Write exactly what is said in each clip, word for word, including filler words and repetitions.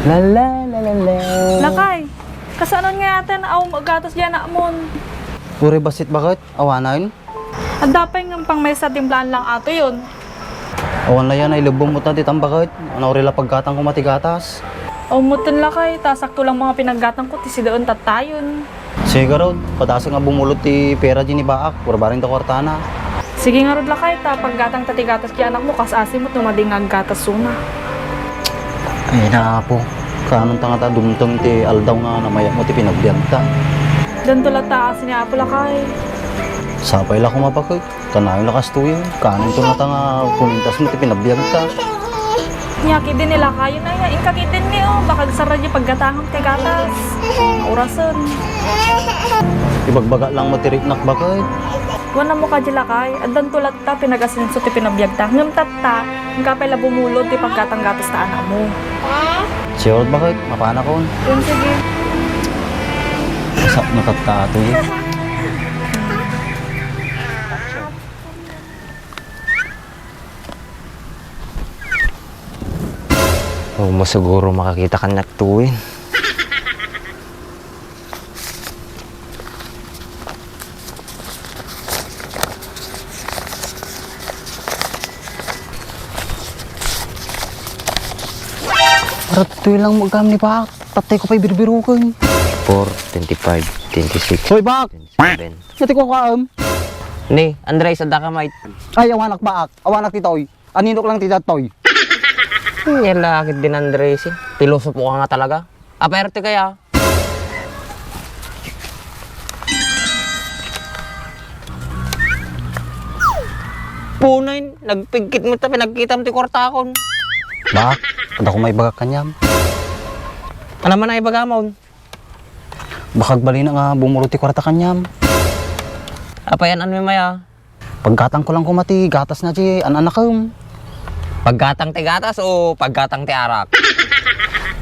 La, la, la, la, la. Lakay, kasano nga aten awan gatas diay anakmon? Uray bassit, baket? Awanen? Adda pay ngem pangmaysa a timplaan lang atoyon. Awan la yan, ay lebbem met ti tambakit. Ano, uray la paggatangko met ti gatas. Awan met ten, lakay, ta sakto lang nga pinaggatangko ti sidaen tattayon. Sige ngarud, padasek nga bumulod ti pera diay ni baak, urbareng da kuartana. Sige ngarud, lakay, ta paggatangta ti gatas diay anakmo, kas asi met no madi nga aggatas suna. Ay, na, Apo. Kaanonta ngata dumteng ti aldaw nga namayatmo ti pinabiagta? Danto latta asi ni Apo, lakay. Sapay la koma, baket. Kanayon la kastoyen. Kaanonto ngata nga kumintasmo ti pinabiagta? Nia ketdi ni lakayen, aya, inka ketdi ni, o, baka agsara diay paggatangam ti gatas. Orasen. Ibagbaga lang met ti riknak, baket. Wen, ammok kadi, lakay, addanto latta pinag-asenso ti pinabiagta. Ngem tatta, inka pay la bumulod ti paggatang gatas ta anakmo. Sure, baket, mapanakon. Wen, sige. Sa, nakatta atoy. O, masiguro makakita kaniak toyen. Arat toy lang mo agam ni baak. Tattayko pay birbiroken. Four, twenty-five, twenty-six, Hoy, baak! Twenty-seven. Nia ti kukuam? Ni, Andres, adda ka, mait? Ay, awanak, baak. Awanak ti toy. Aninok lang ti daytoy. Nia la ketdi ni Andres, eh. Pilosopo ka nga talaga. Aperte kaya? Punay, nagpigkit met ta pinagkitam ti kuartakon. Baak, adda koma ibagak kaniam. Ania man a ibagamon? Baka agbalina nga bumulod ti kuarta kaniam. Apay, an-ano met aya? Paggatangko lang koma ti gatasna diay an-anakem. Paggatang ti gatas o paggatang ti arak?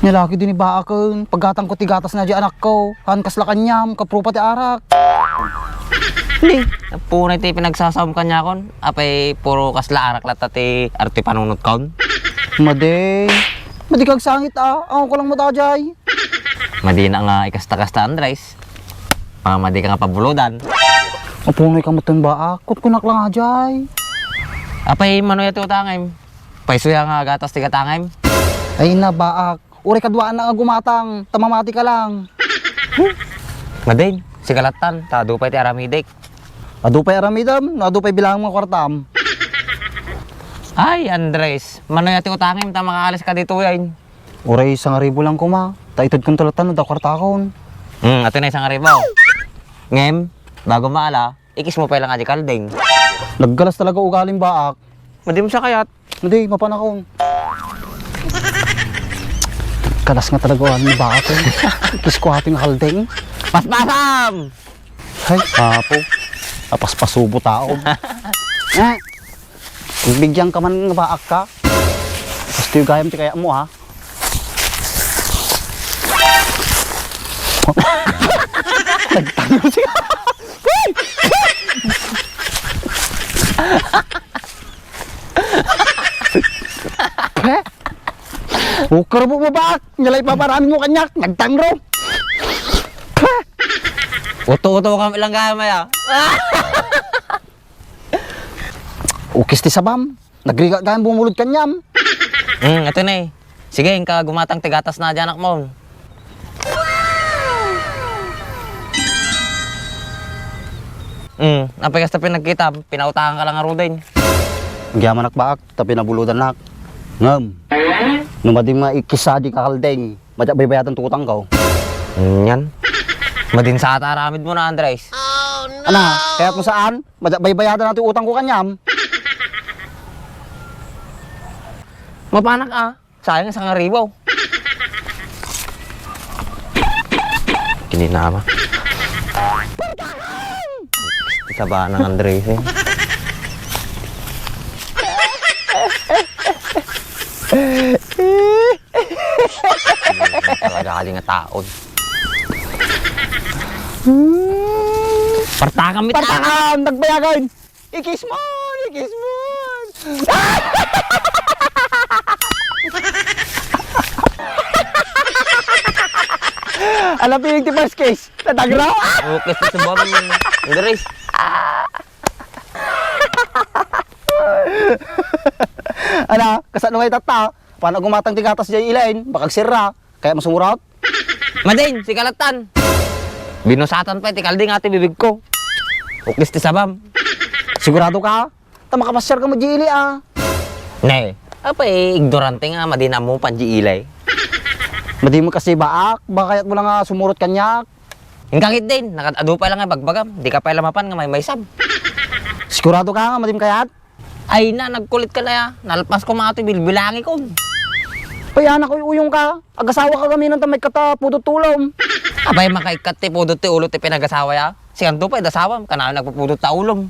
Nia la ketdi ni baaken, paggatangko ti gatasna diay anakko. Haan kasla kaniam, kaprupa ti arak. Ni, punay ti pinagsasaom kaniakon. Apay, puro kasla arak latta ti arte panunotkon? Madi. Madi ka agsangit, a. Awan ko lang met diay. Madina nga ikasta-kasta, Andres. Mamadi ka nga pabulodan. Apunoy ka met ten, baak. Kutkunak lang diay. Apay, mano aya ti utangem? Payso aya nga gatas ti gatangem? Ay na, baak. Uray kaduana nga gumatang, ta mamati ka lang. Madin, sika lattan, ta adu pay ti aramidek. Adu pay aramidem, no adu pay bilangem nga kuartam. Ay, Andres, mano aya ti utangem ta makaalis ka ditoy? Uray sangaribu lang koma, ta itedkonto latta no adda kuartakon. Hmm, ato na sangaribu. Ngem, bago maala, ikismo pay lang diay kaldeng. Naggalas talaga ugalim, baak. Madi met sa kayat. Madi, mapanakon. Naggalas nga talaga ugalim ni baak, eh. Ikisko atoy nga kaldeng. Paspasam! Ay, Apo. Apaspasubo tao. Eh, bigyan ka man nga baak ka. Basta yung gayam ti kayatmo, ha? Nagtanong siya. Ukar mo mo baak. Nia la ipaparamidmo kaniak. Nagtangro. Uto-uto ka lang gayam aya. Ukis ti sabam. Nagrigat gayam bumulod kaniam. Hmm, ato na eh. Sige, inka gumatang ti gatasna diay anakmon. Hmm, apay kasta pinagkitam, pinautangan ka lang ngaruden. Agyamanak baak, ta pinabulodannak. Ngem, no madi nga ikis diay nga kaldeng, madiak baybayadan ti utangko. Anian? Madin sa ata aramidmo na, Andres. Ana, kayatmo saan? Madiak baybayadan atoy utangko kaniam. Mapanak a, sayang sangaribu. Kininama. Isa ba nang Andres, eh? Talaga ali nga taon. Partakam, partakam! Nagbayagan! Ikismon! Ikismon! Ala, piling ti first case. Tatagra. Okay, sa sabam. Andres. Ala, kasano nga itatta? Paano gumatang ti gatas jay ilain? Baka agsirra. Kaya masumurot? Madin, si kalatan. Binusatan pa iti kaldi nga ti bibig ko. Ukis ti sabam. Sigurado ka? Ta makapasiar ka mo di ili, ah. Ne, apay ignorante nga madi na mo pan di ilay. Madi mo kasi baak, baka kayat mo lang nga sumurot kaniak. Ingkakit din, nakad-adu pa lang nga bagbagam, di ka pa lang mapan nga may maysab. Sigurado ka nga madi mo kayat? Ay na, nagkulit ka na ya. Nalpas ko mga ito, bilbilangi ko. Pay, anak, uyuyong ka. Agasawa ka gaminan ta may kata pudot ti ulom. Apay, makaikkat ti pudot ti ulo ti pinagasawa ya. Sikanto pay dasawam, kanayon nagpupudot ta ulom.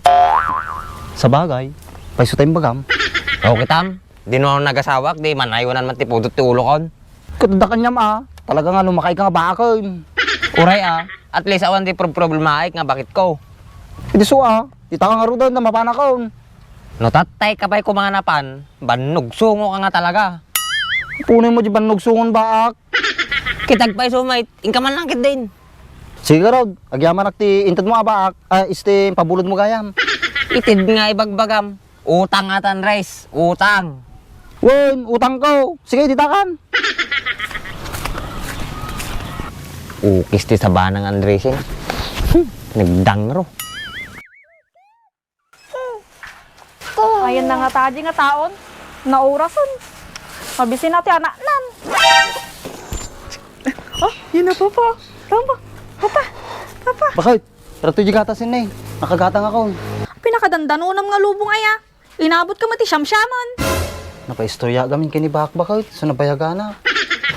Sabagay, pay isu ta imbagam. O, kitam, di no nagasawak, di manaywanan man ti pudot ti ulo kon. Ket adda kaniam a, talaga nga lumakay ka nga baken. Uray a, at least awan ti prob-, problemaek nga bakit ko. Idi su a, dita ka ngaruden ta mapanakon. No tattay ka pay koma nga napan, bannogsungo ka nga talaga. Punay mo di bannogsongon baak. Kitag pay sumait, inka man lang ket din. Sige garud, agyamanak ti inted mo a baak, a, isti pabulod mo gayam. Ited nga ibagbagam. Utang ata, Andres. Utang. Wen, utang ko. Sige, ditakan. Ukis ti sabanang Andresen. Hmm, nagdangro. Ayan na nga tadi nga taon. Naurason. Mabisin na ti anaknan. Oh, yun na, Papa. Papa, Papa, Papa. Bakit? Pero to di gatasin na eh. Nakagatang ako. Pinakadandanonam nga lubong aya. Inabot ka met ti siamsiamen. Napaistorya gamin ken ni Bakbakut, so nabayagana.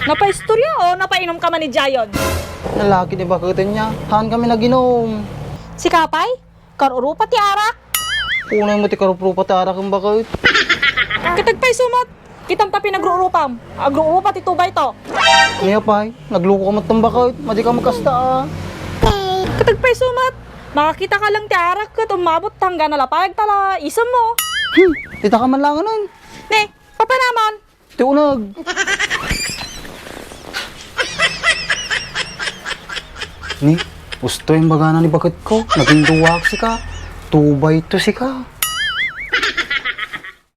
Napaistorya o napainom ka man ni Jayon? Nalaki ni Bakuten niya, haan kami naginom. Sika pay? Karurupa ti arak? Punay mo ti karurupa ti arak, Bakut. Katagpay sumat. Kitam ta pinagrurupam. Agrurupa ti tubay to. Kaya pay, nagluko ka met, Bakut. Madi ka magkasta, ah. Katagpay sumat. Makakita ka lang ti arak ket umabot ta hanggang nalapag tala isem mo. Hmm, dita ka man langanan. Ne, papanamon. Ti uneg. Ni, usto yung bagana ni bakit ko. Naging duwak sika. Tubay to sika.